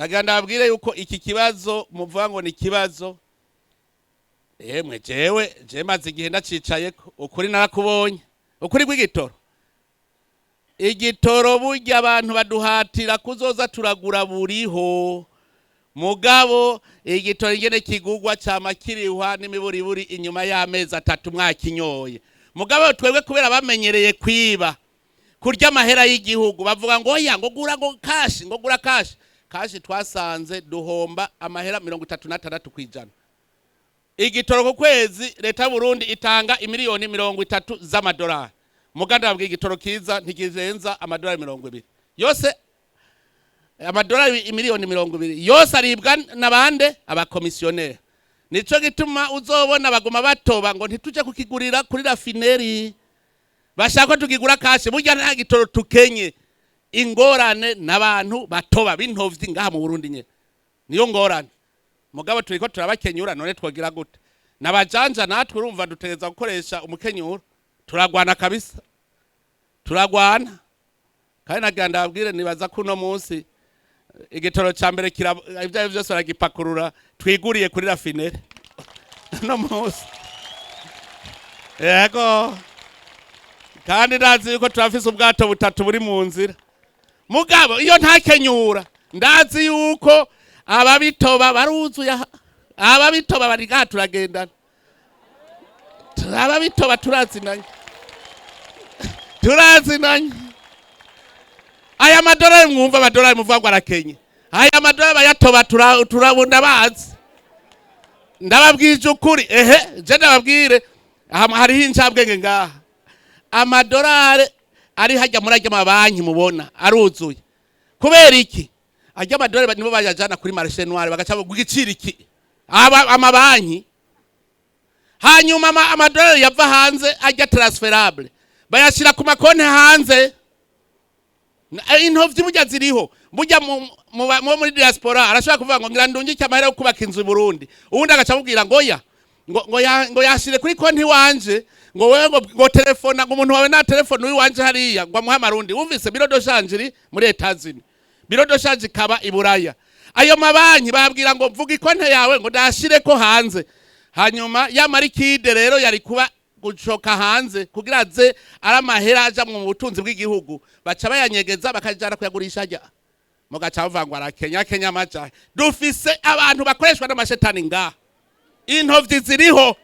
Nagira ndababwire yuko iki kibazo muvuga ngo ni ikibazo, emwe jewe je maze igihe ndacicayeko. Ukuri narakubonye, ukuri kw'igitoro. Igitoro burya abantu baduhatira kuzoza turagura buriho, mugabo igitoro ingene kigugwa cama kirihwa n'imiburiburi inyuma y'amezi 3 mwakinyoye. Mugabo twebwe kubera bamenyereye kwiba, kurya amahera y'igihugu, bavuga ngo oya, ngo gura ngo cash, ngo gura cash. Cash twasanze duhomba amahera 36%. Igitoro ku kwezi leta y'u Burundi itanga imiliyoni 30 z'amadolari, muganda babwiye igitoro kiza ntikirenza amadolari 20 yose. Amadolari imiliyoni 20 yose aribwa n'abande? Abakomisiyoneri. Nico gituma uzobona baguma batoba ngo ntituje kukigurira kuri raffinerie, bashaka ko tukigura cash. Burya nta gitoro tukenye, ingorane n'abantu batoba b'intovyi ngaha mu Burundi nyene, niyo ngorane. Mugabo turiko turabakenyura, none twogira gute? Nabajanja natwe urumva dutegereza gukoresha umukenyuro. Turagwana kabisa, turagwana. Kandi nagira ndababwire, nibaza ko uno munsi igitoro ca mbere ibyo ari byose baragipakurura, twiguriye kuri raffinerie uno munsi. Yego, kandi ndazi yuko turafise ubwato butatu buri mu nzira. Mugabo iyo ntakenyura, ndazi yuko ababitoba baruzuye aha. Ababitoba bari ngaha, turagendana, ababitoba turazinanye, turazinanye. Aya madolari mwumva, amadolari muvuga ngo arakenye, aya madolari bayatoba turabona bazi. Ndababwije ukuri, ehe, je ndababwire, aha hariho incabwenge ngaha. Amadolari ari hajya muri ajya mabanki mubona aruzuye. Kubera iki? Ajya amadolari nibo bayajana kuri marché noir, bagaca bavuga igiciro iki aba amabanki. Hanyuma amadolari yava hanze ajya transférable, bayashyira ku makonti hanze. Intovyi burya ziriho, burya muri diaspora arashobora kuvuga ngo ngira ndungike amahera yo kubaka inzu i Burundi, uwundi agaca amubwira ngo oya, ngo yashire kuri konti wanje, ngo wewe ngo telefona, ngo umuntu wawe na telefone wiwanje hariya, ngo amuhe amarundi. Wumvise bureau de change iri muri Etats-Unis, bureau de change ikaba i Buraya. Ayo mabanki babwira ngo vuga ikonte yawe ngo ndashireko hanze. Hanyuma ya ma liquide rero yari kuba gucoka hanze kugira aze ari amahera aja mu butunzi bw'igihugu, baca bayanyegeza bakajana kuyagurisha ajya. Mugaca bavuga ngo arakenya. Kenya amajahe? Dufise abantu bakoreshwa n'amashetani ngaha, intovyi ziriho.